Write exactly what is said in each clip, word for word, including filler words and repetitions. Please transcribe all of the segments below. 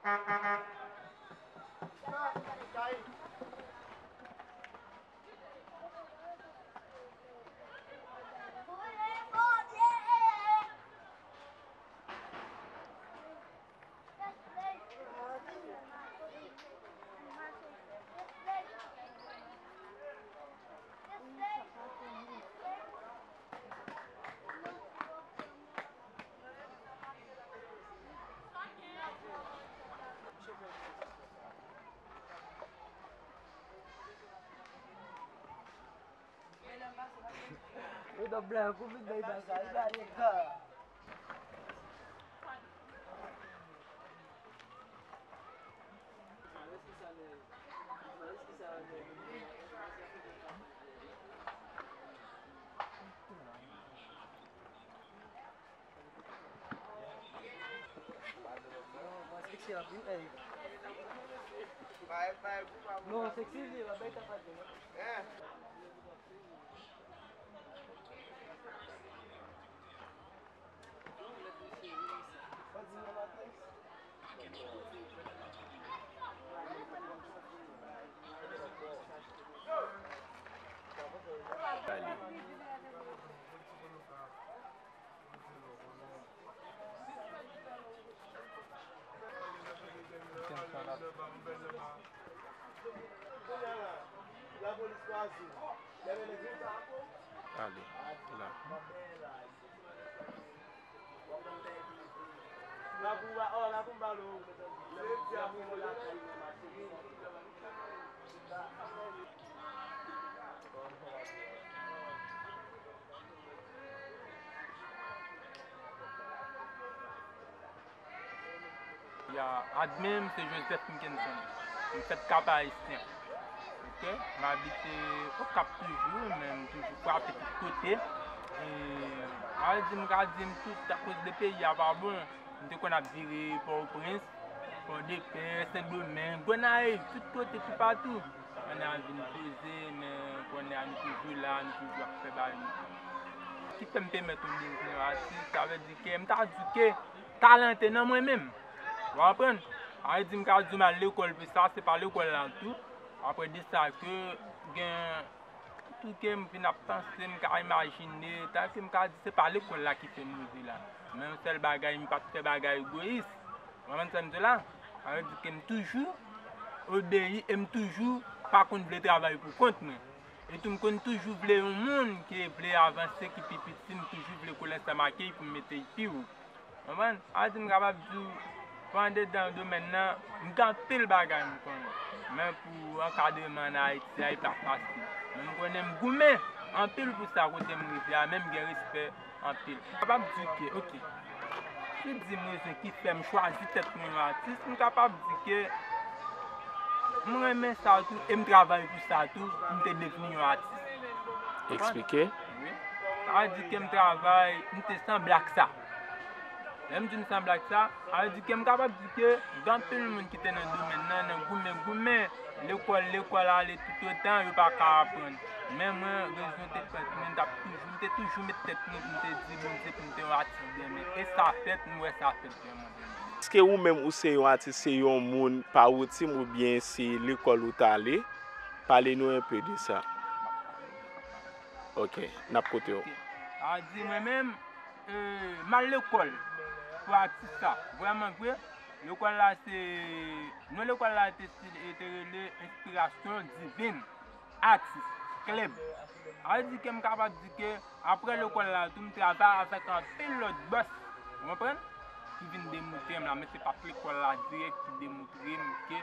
Yo t ap blan kou vin bay bagay, ba nèg la. Non, seksi li, la bay ta pa di. Ale, la. Ya, admen m se Joseph Mickenson. M fèt Kap Ayisyen. Ok? M abite Okap toujou, men m toujou frape tout kote. E, a di m ka di m tout, akoz de peyi a pa bon. M te konn ap vire Pòtoprens, Pòdepè, Sendomeng, Gonayiv, tout kote, toupatou. Kounye a m vin poze, men kounye a nou toujou la, nou toujou ap fè bagay nou. Ki fè m te mèt yon devni yon atis, sa vle di ke m ta di ke talan te nan mwen menm. Ou konprann? Sa vle di m ka di m al lekòl pou sa, se pa lekòl la tou. Apre de sa ke gen tou ke m vin ap panse, m ka imajine, tanke m ka di se pa lekòl la ki fè m rive la. Men yon sèl bagay, m pa t fè bagay egoyis. Ou konprann sa m di la? Sa vle di ke m toujou obeyi e m toujou pa konn vle travay pou kont mwen. E tou m konn toujou vle yon moun ki vle avanse, ki pi piti, m toujou vle kole ansanm ak li pou m mete l pi wo. Konprann? Sa di m kapab di w, pou andedan domèn nan, m gen anpil bagay m konnen. Men pou ankadreman ann Ayiti a, li pa fasil. Men m konnen m goumen anpil pou sa kote m rive a, men m gen respè anpil. M kapab di ke, ok, si w di m rezon ki fè m chwazi tèt mwen yon atis, m kapab di ke m renmen sa tou e m travay pou sa tou, pou m te devni yon atis. Eksplike. Wi. Sa vle di ke m travay, m te sanble ak sa. Lè m di m sanble ak sa, sa vle di ke m kapab di ke gen anpil moun ki te nan domèn nan, nan goumen, goumen, lekòl, lekòl, ale toutotan, yo pa ka aprann. Men mwen, rezon te fèt mwen, m t ap toujou, m te toujou met tèt mwen pou m te di Bondye pou m te yon atis demen. E sa fèt, m wè sa fèt vrèman, vrèman. Èske ou menm ou se yon atis, se yon moun pa wout ou oubyen se lekòl ou t ale? Pale nou enpe de sa. Ok, n ap koute w. Ok. A di mwen menm, e, m al lekòl pou atis sa. Vrèman vre, lekòl la se, non lekòl la te, te rele Enspirasyon Divin Atis Klèb. Sa vle di ke m kapab di ke apre lekòl la tou, m travay avèk anpil lòt bòs, ou konprann? Ki vin demoutre m la, men se pa t lekòl la dirèk ki demoutre m ke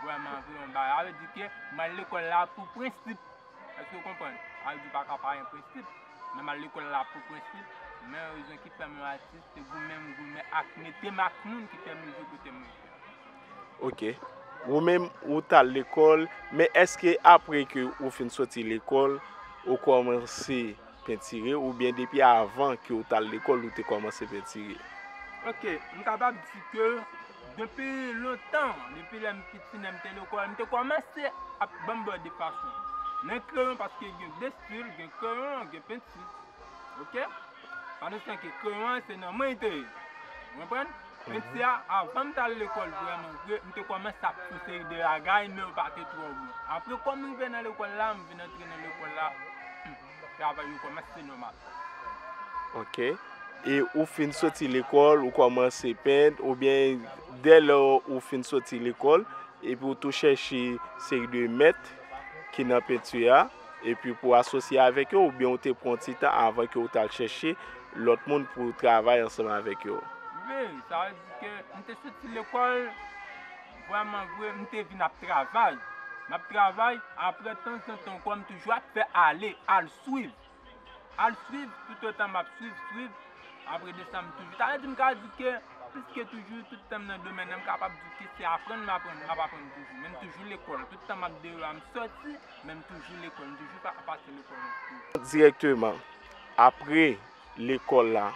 vrèman vre yon bagay. Sa vle di ke m al lekòl la pou prensip. Èske w konprann? Sa vle di w pa ka pa gen prensip. Men m al lekòl la pou prensip. Men rezon ki fè m yon atis, se goumen m goumen ak mete m ak moun ki fè m rive kote m rive. Ok. Ou menm, ou t al lekòl, men èske apre ke ou fin soti lekòl, ou kòmanse pentire, oubyen depi avan ke ou t al lekòl, ou te kòmanse pentire? Ok, m kapab di ke depi lontan, depi lè m piti, lè m te lekòl, m te kòmanse ap ban m bòde fason. Nan kreyon, paske gen de stil, gen kreyon, gen penti. Ok? Pandan se tan ke kreyon an, se nan men li te ye. Ou konprann? Penti a, avan m t al lekòl vrèman vre, m te kòmanse ap fè yon seri de bagay, men yo pa te twò bon. Apre, kòm m rive nan lekòl la, m vin antre nan lekòl la, hmm, travay yo kòmanse nòmal. Ok. E ou fin soti lekòl, ou kòmanse pent, oubyen dè lè ou fin soti lekòl, epi ou tou chèche seri de mèt ki nan penti a, epi pou asosye avèk yo, oubyen ou te pran ti tan avan ke ou t al chèche lòt moun pou travay ansanm avèk yo? Wi, sa vle di ke m te soti lekòl, vrèman vre, m te vin ap travay. M ap travay, apre tanzantan ankò, m toujou ap fè ale, al swiv. Al swiv, toutotan m ap swiv, swiv, apre de sa, m toujou. Sa vle di, m ka di ke, piske toujou, tout tan m nan domèn nan, m kapab di ke se aprann m aprann, m ap aprann toujou. Men m toujou lekòl. Tout tan m ap deyò a, m sòti, men m toujou lekòl. M toujou pa, pase lekòl. Dirèkteman, apre lekòl la,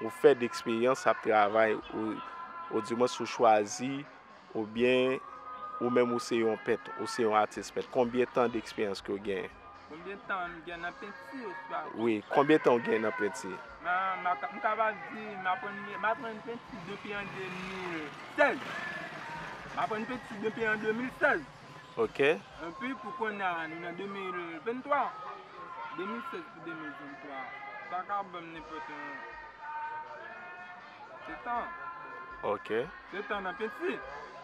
ou fè de eksperyans ap travay, ou, ou dimwens ou chwazi, oubyen ou menm ou se yon pent, ou se yon atis pent. Konbyen tan de eksperyans ke w genyen? Konbyen tan m gen nan penti oswa? Wi, konbyen tan w genyen nan penti? M a, m a, m kapab di, m aprann, m aprann penti depi an de mil sèz. M aprann penti depi an de mil sèz. Ok. Epi pou kounye a, nou nan de mil venntwa. De mil sèz pou de mil venntwa. Sa ka ban m nenpòt yon sèt an. Ok. Sèt an nan penti.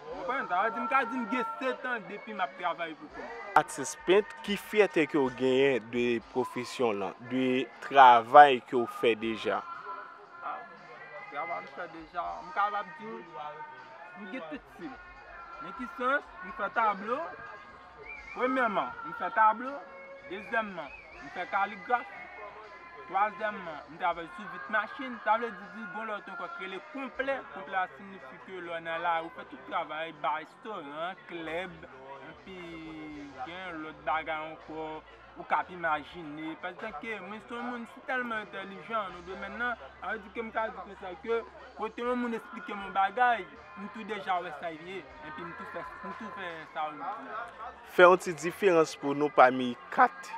Ou konprann? Sa vle di m ka di m gen sèt an depi m ap travay pou kò m. Atis pent, ki fyète ke w genyen de pwofesyon lan, de travay ke w fè deja? Ah, travay m fè deja, m kapab di w, m gen tout stil. Nan ki sans? M fè tablo, premyèman, m fè tablo, dezyèmman, m fè kaligraf, twazyèmman, m travay sou vit machin, sa vle di, di gon lòt ankò ki rele konplè. Konplè a siyifi ke lè w nan lari, ou fè tout travay, ba restoran, klèb, epi gen lòt bagay ankò, ou k ap imajine. Paske mwen se yon moun ki tèlman entèlijan nan domèn nan, sa vle di ke m ka di konsa ke kote yon moun esplike m yon bagay, m tou deja wè sa l ye, epi m tou fè, m tou fè sa yo di a. Fè yon ti diferans pou nou pami kat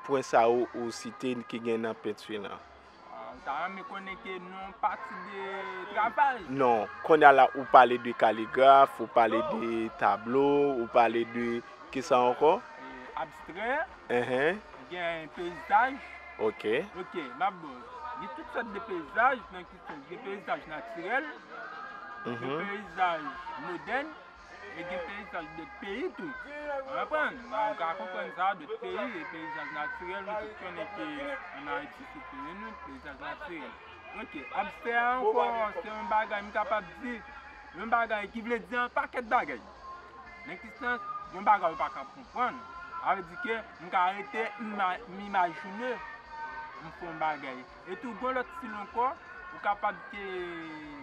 pwen sa yo ou site ki gen nan penti lan. Ah, m ta renmen konnen ke nou yon pati de travay. Non, kounye a la ou pale de kaligraf, ou pale de tablo, ou pale de kisa ankò? E, abstrè, Enhen, gen peyizaj. Ok. Ok, m ap ba w. Gen tout sòt de peyizaj nan ki sans. Gen peyizaj natirèl, gen Mhm. peyizaj modèn, e gen peyizaj de peyi tou. Ou konprann? Ou ka konprann sa, dòt peyi, e peyizaj natirèl, nou tout konnen ke ann Ayiti, se peyi nou, peyizaj natirèl. Ok, abstrè a ankò, se yon bagay m kapab di, yon bagay ki vle di yon pakèt bagay. Nan ki sans? Yon bagay ou pa ka konprann. Sa vle di ke m ka rete m, m imajine m fè yon bagay. E tou, gon lòt stil ankò, ou kapab ke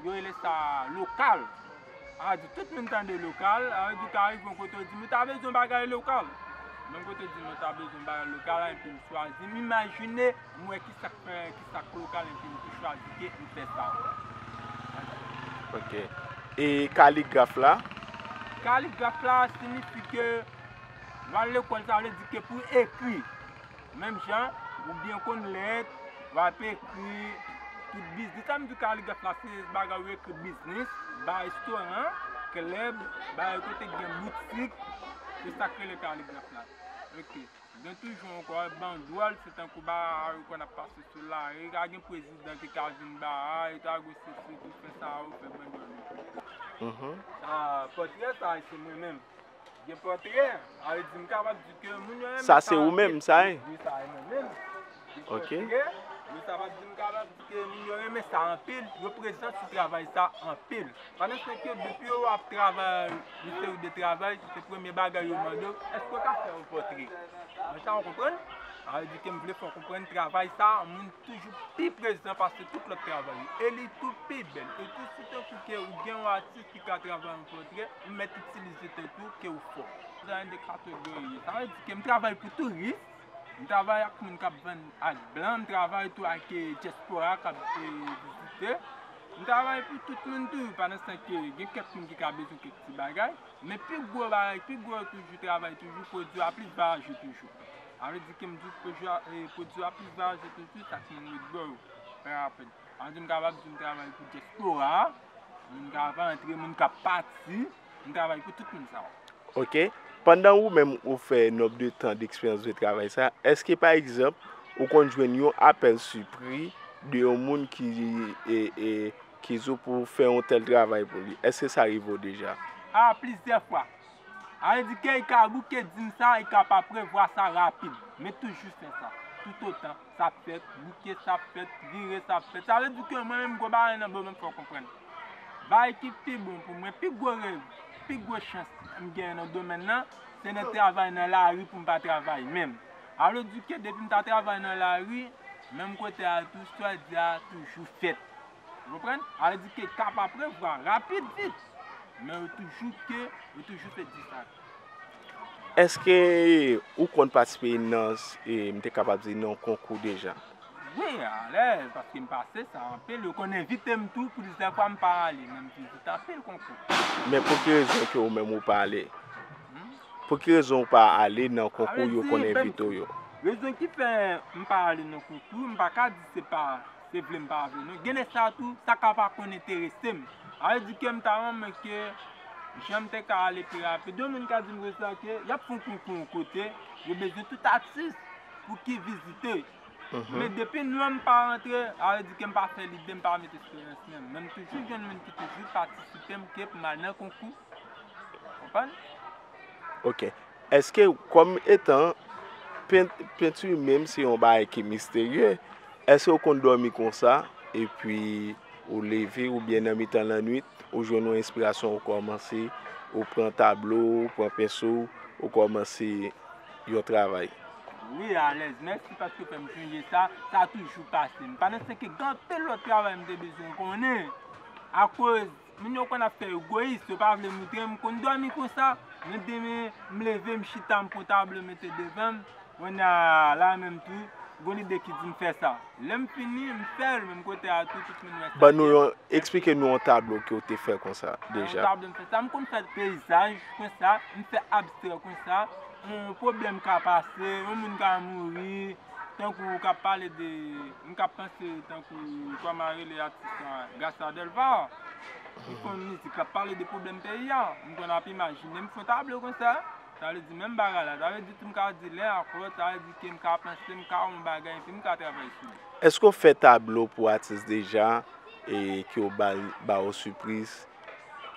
yo rele sa lokal. Sa vle di tout moun tande lokal, sa vle di ou ka rive yon kote ou di, "M ta bezwen yon bagay lokal." Menm kote ou di, "M ta bezwen yon bagay lokal," epi m chwazi, m imajine, m wè ki sa k fè, ki sa k lokal, epi m tou chwazi ke m fè sa. Ok. E kaligraf la? Kaligraf la siyifi ke w al lekòl, sa vle di ke pou ekri. Menm jan, ou byen konn lèt, w ap ekri tout biznis. Sa m di kaligraf la, se bagay ou ekri biznis, ba restoran, klèb, ba kote k gen boutik, se sa k rele kaligraf la. Ok. Gen toujou ankò bandwòl, se tankou ba yo konn ap pase sou lari, ka gen prezidan ki ka vin ba a, e ta gwo sesi, tou fè sa, ou fè bandwòl. Mhm. Sa, pòtrè sa, se mwen menm. Gen pòtrè, sa vle di m kapab di ke moun yo renmen Sa se ou menm, sa, e? Wi, sa e mwen menm. Gen Ok. Pòtrè, men sa vle di m kapab di ke moun yo renmen sa anpil, yo prezan sou travay sa anpil. Pandan se ke depi yo ap travay, yon seri de travay, se premye bagay yo mande w, èske w ka fè yon pòtrè? Mwen sa w konprann? Sa vle di ke m vle fè w konprann travay sa, moun toujou pi prezan pase tout lòt travay yo. E li tou pi bèl. E tou si tankou ke ou gen yon atis ki ka travay yon pòtrè, ou mèt itilize tèt ou ke ou fò. Nan de kategori. Sa vle di ke m travay pou touris, m travay ak moun k ap vann ak blan, m travay tou ak, eh, dyaspora k ap, eh, vizite. M travay pou tout moun tou, pandan se tan ke gen kèk moun ki ka bezwen kèk ti bagay. Men pi gwo bagay, pi gwo toujou travay toujou, pwodui a plis valè ajoute toujou. Sa vle di ke m di pwodui a, eh, pwodui a plis valè ajoute toujou, sa k moun ret bò yo. Fè rapèl. Sa vle di m kapab di m travay pou dyaspora a, Moun k ap antre, moun k ap pati, m travay pou tout moun sa yo. Ok. Pandan ou menm ou fè nonb de tan deksperyans de travay sa, èske pa egzanp ou konn jwenn yon apèl sipri de yon moun ki e, e, ki di w pou fè yon tèl travay pou li? Èske sa rive w deja? A plizyè fwa. A vle di ke li ka bouke di m sa, li ka pa prevwa sa rapid, men toujou fè sa, toutotan sa ap fèt, bouke sa ap fèt, vire sa ap fèt. Sa vle di ke mwen menm gwo bagay nan do m fè w konprann. Bagay ki pi bon pou mwen, pi gwo rèv, pi gwo chans m genyen nan domèn nan, se nan travay nan lari pou m pa travay menm. A vle di ke depi m ta travay nan lari, menm kote a tou, sa w di a toujou fèt. Ou konprann? A vle di ke ka pa prevwa rapid vit, men yo toujou ke, yo toujou fè di sa. Èske ou konn patisipe nan, e, m te kapab di nan konkou deja? Wi, alèz, paske m pase sa anpil. Yo konn envite m tou plizyè fwa m pa ale, men m vizite anpil konkou. Men pou ki rezon ke ou menm ou pa ale? Pou ki rezon ou pa ale nan konkou yo konn envite w yo? Rezon ki fè m pa ale nan konkou, m pa ka di se pa se vle m pa vle non. Gen lè sa tou, sa ka pa konn enterese m. A vle di ke m ta renmen ke jan m te ka ale pi rapid. Yon moun ka di m konsa ke y ap fè yon konkou yon kote, yo bezwen tout atis pou ki vizite. Men depi non m pa rantre, a vle di ke m pa fè lide, m pa met esperyans menm. Men m toujou jwenn moun ki toujou patisipe m ke pou m al nan konkou. Konprann? Ok. Èske, kòm etan pent, penti menm se yon bagay ki misterye, èske ou konn dòmi konsa, epi ou leve, oubyen nan mitan lannwit, ou jwenn yon enspirasyon, ou kòmanse, ou pran tablo, ou pran penso, ou kòmanse yon travay? Wi, alèz. Mèsi paske w fè m sonje sa. Sa toujou pase m. Pandan se ke gen anpil lòt travay m te bezwen konnen. Akoz moun yo konn ap fè egoyis, yo pa vle moutre m konn dòmi konsa. Men demen, m leve, m chita, m pran tablo, mete devan m. Kounye a la menm tou, gon lide ki di m fè sa. Lè m fini, m fè l, menm kote a tou, tout moun wè sa. Ban nou yon, eksplike nou yon tablo ke w te fè konsa deja. Yon tablo m fè sa, m konn fè peyizaj konsa, m fè abstrè konsa, yon pwoblèm ka pase, yon moun ka mouri, tankou w ka pale de, m ka panse tankou kòman rele atis la, Gracia Delva. Li fè yon mizik, l ap pale de pwoblèm peyi a. M konn ap imajine, m fè yon tablo konsa. Sa vle di menm bagay la. Sa vle di tou m ka di lè a fò, sa vle di ke m ka panse, m ka wè yon bagay, epi m ka travay sou li. Èske w fè tablo pou atis deja e ke yo ba, ba w sipriz?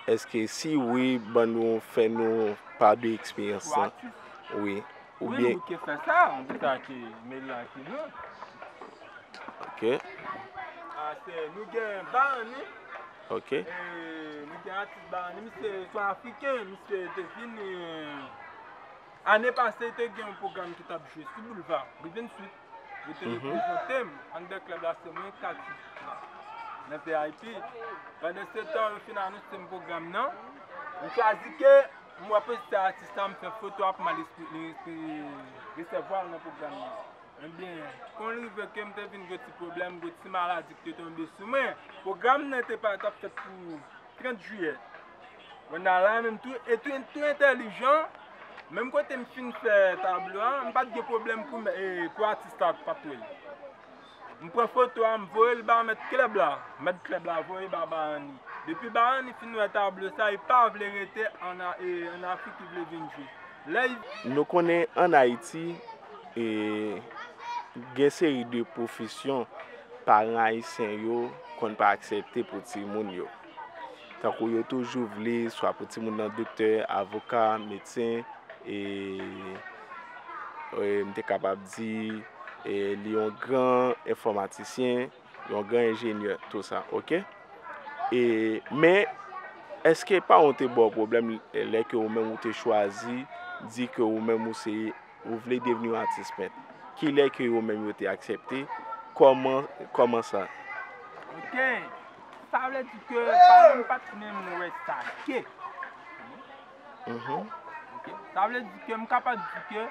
Èske si wi, ban nou, fè nou pa de eksperyans lan. Wi. Oubyen. Wi, nou te fè sa, nou te sa ke Mela ki nou. Ok. Ah, se, nou gen Barani. Ok. E, nou gen atis Barani, misye se yon Afriken, misye te vin, e, ane pase, te gen yon pwogram ki t ap jwe sou boulva, li vin swit. Li te reprezante m anndan klèb la, se mwen k atis la, nan V I P. Pandan se tan, yo fin anonse m pwogram nan. M chwazi ke m wè poste atis la, m fè foto a pou m al espe-, espe-, resevwa l nan pwogram nan. Ebyen, kon l rive ke m te vin gen ti pwoblèm, gen ti maladi ki te tonbe sou mwen. Pwogram nan te pa t ap fèt pou trant jiyè. Kounye a la menm tou, e tou, tou entèlijan, menm kote m fin fè tablo a, m pa t gen pwoblèm pou, e, pou atis la pa t wè l. M pran foto a, m voye l ba mèt klèb la. Mèt klèb la voye ba Barani. Depi Barani fin wè tablo sa, li pa vle rete ann A-, e, ann Afrik, li vle vin jwe. Lè l. Nou konnen ann Ayiti, e, gen seri de pwofesyon paran ayisyen yo konn pa aksepte pou timoun yo. Tankou yo toujou vle swa pou timoun nan doktè, avoka, medsen, e, e, m te kapab di, e, li yon gran enfòmatisyen, yon gran enjenyè, tou sa, ok? E, men, èske paran w te ba w pwoblèm lè ke ou menm ou te chwazi di ke ou menm ou se, ou vle devni yon atis pent? Kilè ke yo menm yo te aksepte? Kòman, kòman sa? Ok. Sa vle di ke paran m pa t menm wè sa ke. Mhm. Ok. Sa vle di ke m kapab di ke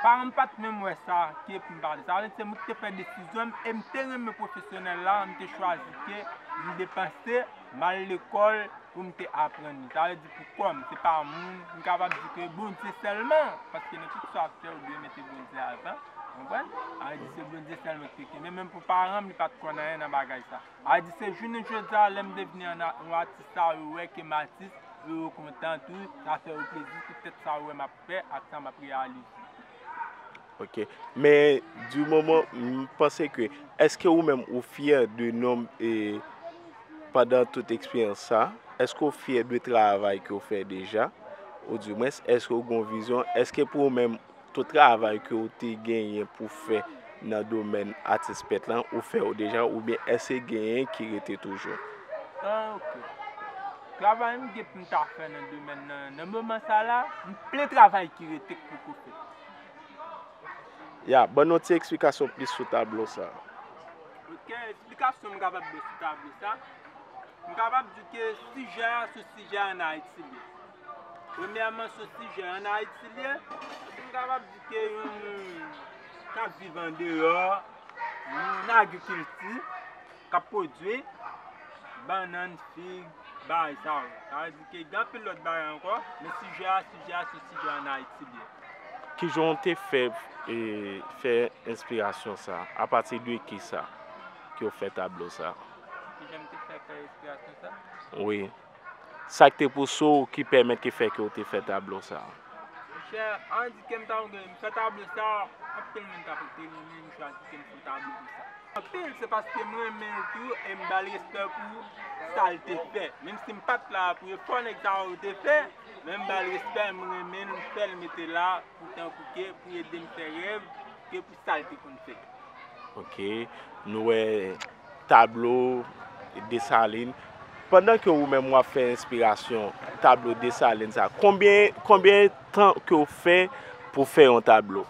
paran m pa t menm wè sa ke pou m pale. Sa vle di se mwen ki te fè desizyon m e m te renmen pwofesyonèl la, m te chwazi ke m depanse M al lekòl pou m te aprann li. Sa vle di pou kò m, se pa moun, m kapab di ke Bondye sèlman, paske nan tout sa w ap fè, ou dwe mete Bondye avan, ou konprann? Sa vle di se Bondye sèlman ki te kenbe, menm pou paran m, li pa t konn anyen nan bagay sa. Sa vle di se jounen jodi a, lè m devni yon a-, yon atis sa, yo wè ke m atis, e yo kontan tou, sa fè yo plezi, poutèt sa yo wè m ap fè ak sa m ap reyalize. Ok. Men, di moman, m panse ke, èske ou menm ou fyè de nonm e pandan tout eksperyans sa? Èske ou fyè de travay ke ou fè deja? Ou di mwens, èske ou gen yon vizyon? Èske pou ou menm, tout travay ke ou te genyen pou fè nan domèn atis pent lan, ou fè yo deja, oubyen èske genyen ki rete toujou? Ah, ok. Travay m gen pou m ta fè nan domèn nan, nan moman sa la, m plen travay ki rete k poko fèt. Ya, ban nou ti eksplikasyon plis sou tablo sa. Ok, eksplikasyon m kapab bay sou tablo sa. M kapab di ke sijè a, sou sijè ann Ayiti li ye. Premyèman, sou sijè ann Ayiti li ye, epi m kapab di ke yon moun k ap viv andeyò, yon agrikilti, k ap pwodui bannann, fig, bagay sa yo. Sa vle di ke gen anpil lòt bagay ankò, men sijè a, sijè a, se sijè ann Ayiti li ye. Kijan w te fè e, fè enspirasyon sa? Apati de kisa ke w fè tablo sa? Kijan m te fè fè enspirasyon sa? Wi. Sa k te pouse w ki pèmèt ki fè ke w te fè tablo sa? Monchè, ann di ke m ta gen, m fè tablo sa, anpil moun ta pote renmen, m chwazi ke m fè tablo pou sa. Anpil, se paske m renmen l tou e m ba l respè pou sa l te fè. Menm si m pa t la pou efò nèg sa yo te fè, men m ba l respè, m renmen l, m fè l mete la pou tankou ke pou ede m fè rèv ke pou sa l te konn fè. Ok. Nou wè tablo Desalin. Pandan ke ou menm w ap fè enspirasyon tablo Desalin sa, konbyen, konbyen tan ke w fè pou fè yon tablo?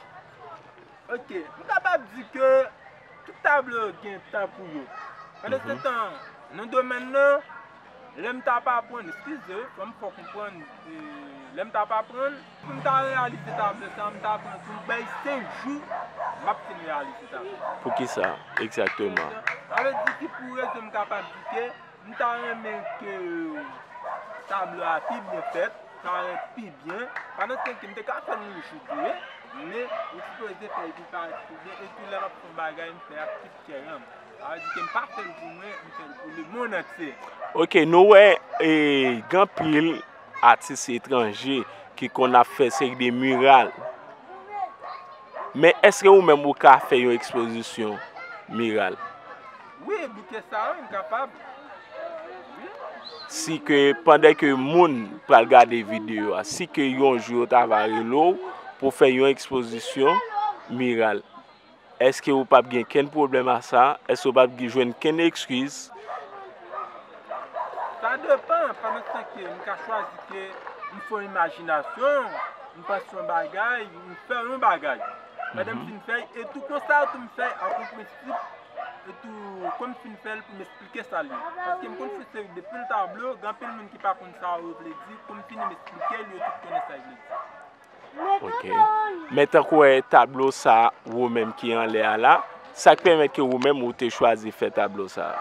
Ok, m kapab di ke tout tablo yo gen tan pou yo. Pandan se tan, nan domèn nan, lè m t ap aprann, eskize, fò m fè w konprann, e, lè m t ap aprann, pou m ta reyalize tablo sa, m ta pran tou bay senk jou, m ap fin reyalize tablo. Poukisa, egzakteman? Sa vle di ki pou rezon m kapab di ke m ta renmen ke tablo a pi byen fèt, parèt pi byen. Pandan se tan ke m te ka fè l yon jou tou, wi, men ou sipoze fè l pi parèt pi byen, e tou lè m ap fè yon bagay, m fè ak tout kè an m. Sa vle di ke m pa fè l pou mwen, m fè l pou lemonn antye. Ok, nou wè e, gen anpil atis etranje ki konn ap fè seri de miral. Men èske ou menm ou ka fè yon ekspozisyon miral? Wi, bouke sa, wi, m kapab. Si ke pandan ke moun pral gade videyo a, si ke yon jou yo ta va rele w pou fè yon ekspozisyon miral, èske ou p ap gen kenn pwoblèm a sa? Èske ou p ap gen, jwenn kenn ekskiz? Sa depann, pandan se tan ke m ka chwazi ke m fè yon imajinasyon, m panse yon bagay, m fè yon bagay. Pandan m fin fè l, e tou konsa tou m fè ak yon prensip, e tou kòm m fin fè l pou m eksplike sa l ye. Paske m konn fè seri de pil tablo, gen anpil moun ki pa konn sa yo vle di, kòm m fini m eksplike l, yo tout konnen sa l vle di. Ok. Men tankou wè tablo sa, ou menm ki anlè a la, sa k pèmèt ke ou menm ou te chwazi fè tablo sa?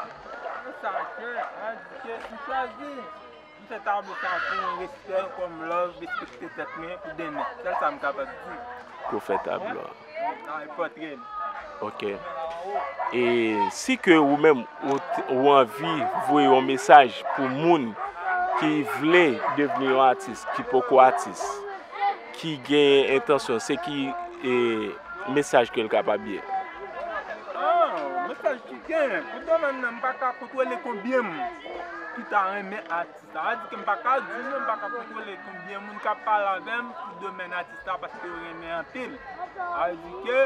Sa ke, an di ke m chwazi, m fè tablo sa pou yon respè, kòm love, respekte tèt mwen pou demen. Sèl sa m kapab di. Pou fè tablo a. Sa e pòtre m. Ok. E si ke ou menm ou, t- ou anvi voye yon mesaj pou moun ki vle devni yon atis, ki poko atis, ki gen entansyon, se ki e, mesaj ke l kapab ye? Ah, mesaj ki gen, pou domèn nan, m pa ka kontwole konbyen moun ki ta renmen atis. Sa vle di ke m pa ka di non, m pa ka kontwole konbyen moun k ap pale avè m pou domèn atis la, paske yo renmen anpil. Sa vle di ke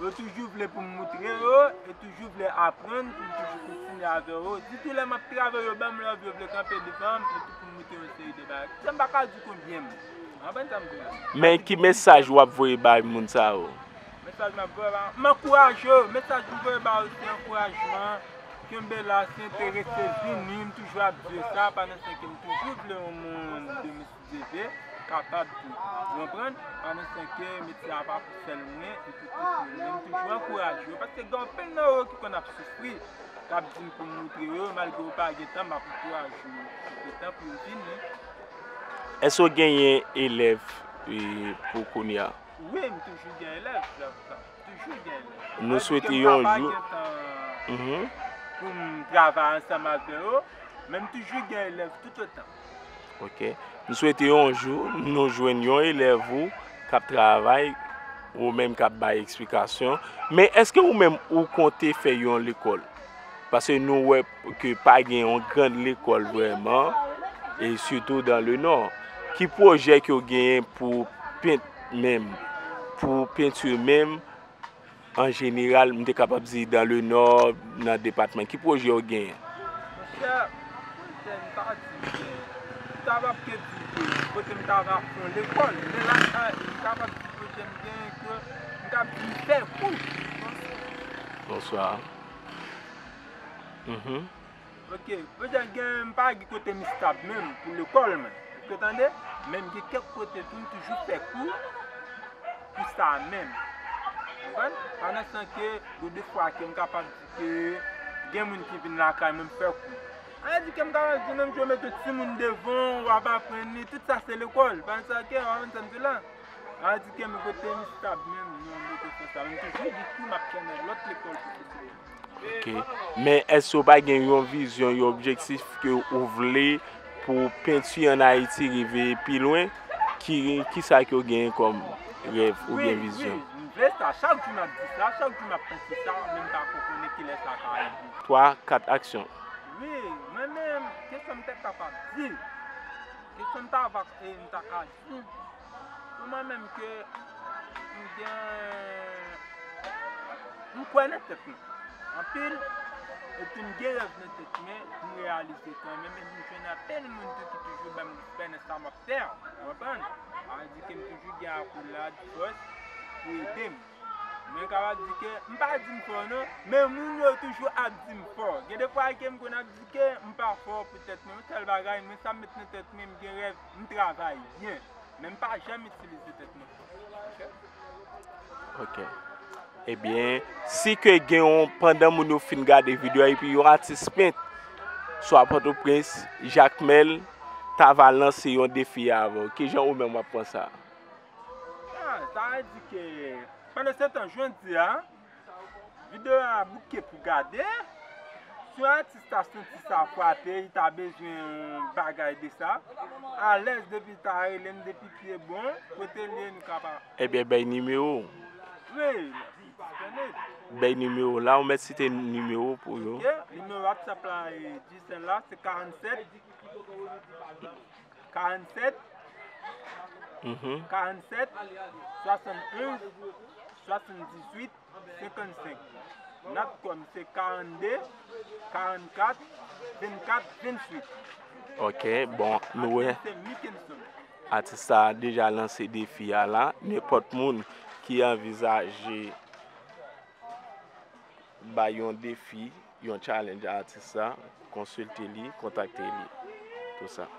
yo toujou vle pou m moutre yo, yo toujou vle aprann, pou m toujou kontinye avè yo. Ditou lè m ap travay, yo ban m love, yo vle kanpe devan m, epi pou m moutre yo yon seri de bagay. Sa m pa ka di konbyen moun. Ou konprann sa m di la? Men ki mesaj w ap voye bay moun sa yo? Mesaj m ap voye ba, m ankouraje yo. Mesaj m voye ba yo se ankourajman. Kenbe la, si enterese vini, m toujou ap di yo sa, pandan se tan ke m toujou vle yon moun de Misi Djeve. kapab tou. Ou konprann? Pandan san ke metye a pa pou sèl mwen, e pou tout moun. Men m toujou ankouraje yo, paske gen anpil nan yo ki konn ap soufri, k ap di m pou m moutre yo, malgre yo pa gen tan, m ap ankouraje yo. Yo gen tan pou yo vini. Èske w genyen elèv, e, pou kounye a? Wi, m toujou gen elèv, frè m. Toujou gen elèv. Nou swete yon jou. Mhm. Pou m travay ansanm avè yo, men m toujou gen elèv toutotan. Ok. M swete yon jou nou jwenn yon elèv ou k ap travay, ou menm k ap bay eksplikasyon. Men èske ou menm ou konte fè yon lekòl? Paske nou wè ke pa gen yon gran lekòl vrèman, e sitou dans le Nord. Ki pwojè ke w genyen pou pent menm, pou penti menm, an jeneral, m te kapab di dans le Nord, nan depatman? Ki pwojè w genyen? Monchè, pwojè m ta di ke, m ta p ap ke di ke kote m ta va fè yon lekòl, men la, m kapab di pwojè m genyen ke m ka di m fè kou. Bonswa. Mhm. Ok, pwojè m gen, m pa gen kote m estab menm pou lekòl mwen. Èske w tande? Men m gen kèk kote tou, m toujou fè kou pou sa menm. Konprann? Pandan san ke, gen de fwa ke m kapab di ke gen moun ki vin lakay mwen, m fè kou. Sa vle di ke m kapab di menm jan w mete yon timoun devan w, w ap aprann li, tout sa se lekòl. Pandan san ke, w konprann sa m di la? Sa vle di ke m kote m estab menm, non, m rete fè sa. Men m toujou di tou, m ap fè nan lòt lekòl pwofesyonèl. Ok. Men èske w pa gen yon vizyon, yon objektif ke ou vle pou penti ann Ayiti rive pi lwen? Ki, kisa ke w genyen kòm rèv oubyen vizyon? Wi, wi, m vle sa. Chak jou m ap di sa, chak jou m ap panse sa, men m pa ko konnen kilè sa ka rive. Twa, kat, aksyon. Wi, mwen menm, kesyon m ta kapab di, kesyon m ta va, e, m ta ka di, pou mwen menm ke m gen, m kwè nan tèt mwen anpil, epi m gen rèv nan tèt mwen, m reyalize kanmenm, epi m jwenn anpil moun tou ki toujou ban m respè nan sa m ap fè a, w konprann? Sa vle di ke m toujou gen akolad, fòs pou ede m. Mwen kapab di ke, m pa di m fò non, men moun yo toujou ap di m fò. Gen de fwa ke m konn ap di ke m pa fò poutèt mwen, yon sèl bagay, mwen sa m met nan tèt mwen, m gen rèv, m travay byen. Men m pa janm itilize tèt mwen. Ok. Ebyen, si ke gen yon, pandan moun yo fin gade videyo a, epi yon atis pent, swa Pòtoprens, Jakmèl, ta va lanse yon defi avè w, kijan ou menm w ap pran sa? Ah, sa vle di ke, pandan se tan, jodi a, videyo a bouke pou gade. Si yon atis ta santi sa frape, li ta bezwen yon bagay de sa, alèz depi ta rele m depi pye bon, kote l ye nou ka pa. Ebyen, bay nimewo w. Wi, disponible. Bay nimewo w la, ou mèt site nimewo w pou yo. Ok, nimewo WhatsApp la e di sèl la, se karannsèt, karannsèt, mhm, karannsèt, swasannonz, swasanndizuit, senkannsenk. Natcom se karannde, karannkat, vennkat, vennwit. Ok, bon, nou wè. Atis se Mickenson. Atis sa a deja lanse defi a la. Nenpòt moun ki anvizaje bay yon defi, yon challenge a atis sa, konsilte li, kontakte li. Pou sa.